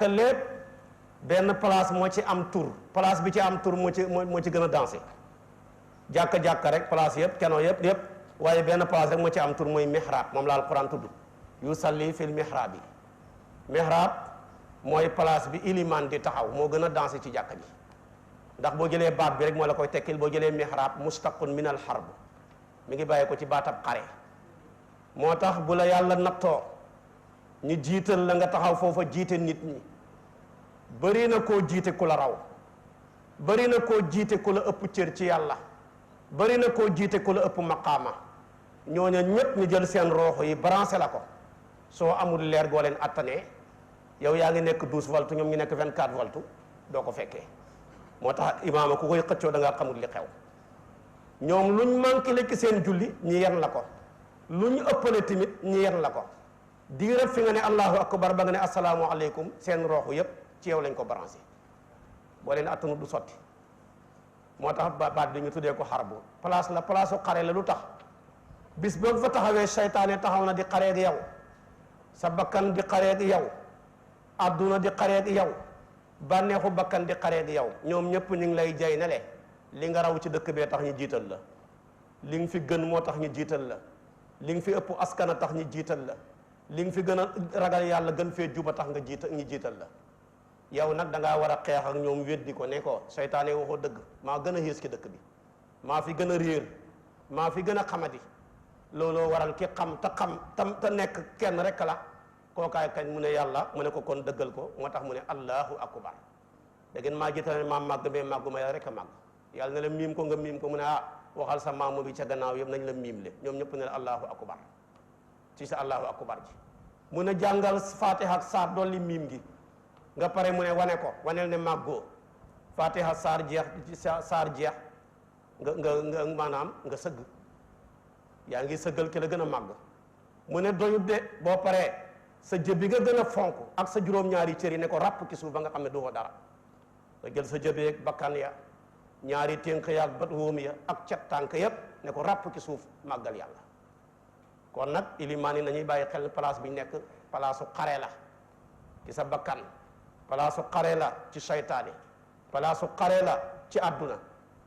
que lépp benn place moo ci am tur place bi ci am tur moo ci gën a dansé jàkka rek place yëpp kenoo yëpp waaye benn place rek moo ci am tur mooy mihrab moom la alquran tudd yusalli fil mihrab yi mihrab mooy place bi iliman di taxaw moo gën a dansé ci jàkka ji ndax boo jëlee baat bi rek moo la koy tekkil boo jëlee mihrab mustaqun min al harb mi ngi bàyyi ko ci baatab xare moo tax bu la yàlla nattoo ñu jiital la nga taxaw foofa jiite nit ñi bëri na koo jiite ku la raw bëri na koo jiite ku la ëpp cër ci yàlla bëri na koo jiite ku la ëpp maqaama ñooñu ñëpp ñu jël seen rooxo yi branché la ko soo amul leer goo leen attanee yow yaa ngi nekk 12 volts ñoom ñu nekk 24 volts doo ko fekkee moo tax imaama ku koy xëccoo da ngaa xamul li xew ñoom luñ manqué lekk seen julli ñi yen la ko luñ ëppale tamit ñi yen la ko diirab fi nga ne allahu akbar ba nga ne asalaamu aleykum seen rooxu yëpp ci yow lañ ko branché boo leen attanu du sotti moo tax baat bi ñu tuddee ko xarbu place la place u xare la lu tax bis boo fa taxawee seytaane taxaw na di xareeg yow sa bakkan di xareeg yow adduna di xareeg yow bànneexu bakkan di xareeg yow ñoom ñëpp ñu ngi lay jay ne le li nga raw ci dëkk bee tax ñu jiital la li nga fi gën moo tax ñu jiital la li nga fi ëpp askana tax ñu jiital la li nga fi gën a ragal yàlla gën fee juba tax ñu jiital la yow nag da ngaa war a xeex ak ñoom weddi ko ne ko seytaane waxoo dëgg maa gën a xiis ci dëkk bi maa fi gën a réer maa fi gën a xamadi looloo waral ki xam te nekk kenn rek la kookaay kañ mu ne yàlla mu ne ko kon dëggal ko moo tax mu ne allahu akbar da ngeen maa jiital ne maa màgg mais màggu ma yàlla rek a màgg yàlla ne la miim ko nga miim ko mu ne waxal sa maamu bi ca gannaaw yëpp nañ la miim le ñoom ñëpp ne la allahu akbar ci sa allahu akbar ji mu ne jàngal fatiha ak saar dolli miim gi nga pare mu ne wane ko waneel ne màggoo fatiha saar jeex nga maanaam nga sëgg yaa ngi sëggal ki la gën a màgg mu ne doyut de boo paree sa jëbi nga gën a fonk ak sa juróom-ñaari cër yi ne ko ràpp ci suuf ba nga xam ne du ko dara nga jël sa jëbeeg bakkan ya ñaari ténk ya ak bët wóom ya ak cet tànk yépp ne ko ràpp ci suuf màggal yàlla kon nag ilimaan yi nañuy bàyyi xel place bi ñu nekk palaasu xare la ci sa bakkan palaasu xare la ci seytaane palaasu xare la ci àdduna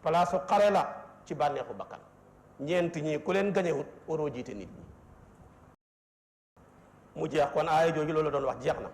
palaasu xare la ci bànneexu bakkan ñeent ñii ku leen gañewut waroo jiite nit ñi mu jeex kon aaya jooju loolu doon wax jeex na